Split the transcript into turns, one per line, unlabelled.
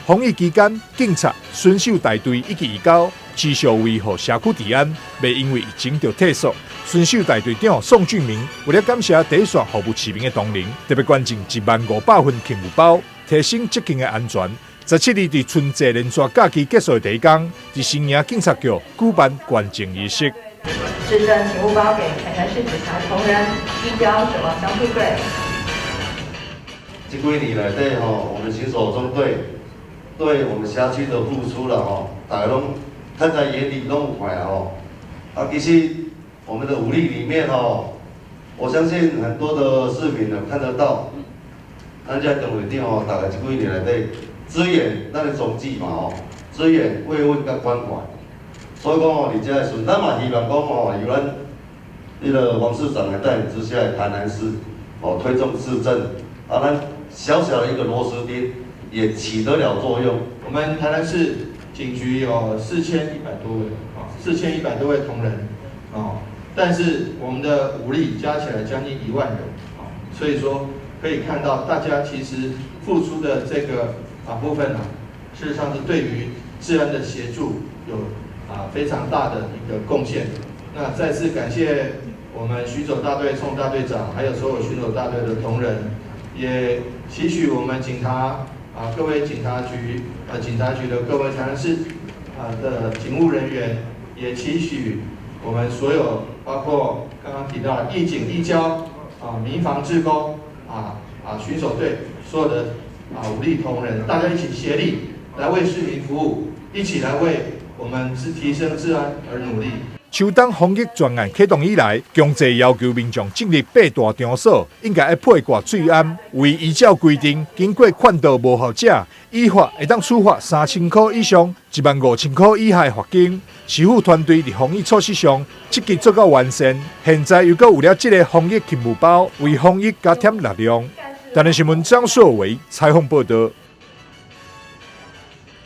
防疫期間，警察、巡守大隊以及義交持續維護社區治安，袂因為疫情就退縮。巡守大隊長宋俊明為了感謝第一線服務市民的同仁，特別捐贈1萬500份勤務包，提升執勤的安全。17日佇春節連續假期結束的第一工，佇新營警察局舉辦捐贈儀式。
致贈勤務包給台南市警察同仁，義交守望相助隊。
這幾年內底吼，我們巡守中隊對我們轄區的付出了吼，大家攏看在眼裡，攏有看吼。啊，其實我們的武力裡面吼，我相信很多的視頻呢看得到，咱這中隊長吼，大概這幾年內底支援咱的宗旨嘛吼，支援慰問佮關懷。所以講吼，佇這个時陣，咱嘛希望講吼，由咱彼个王市長的帶領之下，台南市哦推動市政，啊，咱小小的一個螺絲釘也起得了作用。
我們台南市警局有4100多位啊，4100多位同仁啊，但是我們的武力加起來將近1萬人啊，所以說可以看到大家其實付出的這個部分啊，事實上是對於治安的協助有非常大的一個貢獻。那再次感謝我們巡守大隊宋大隊長，還有所有巡守大隊的同仁，也期許我們警察各位警察局的各位台南市的警務人員，也期許我們所有包括剛剛提到的義警義交民防志工巡守隊所有的武力同仁，大家一起協力來為市民服務，一起來為我們提升治安而努力。
秋冬防疫專案啟動以來，強制要求民眾進入八大場所，應該愛佩掛喙罨，未依照規定，經過勸導無效者，依法會當處罰3000箍以上1萬5千箍以下罰金。市府團隊佇防疫措施上積極做到完善，現在又閣有了這个防疫勤務包，為防疫加添力量。台南新聞張碩維採訪報導。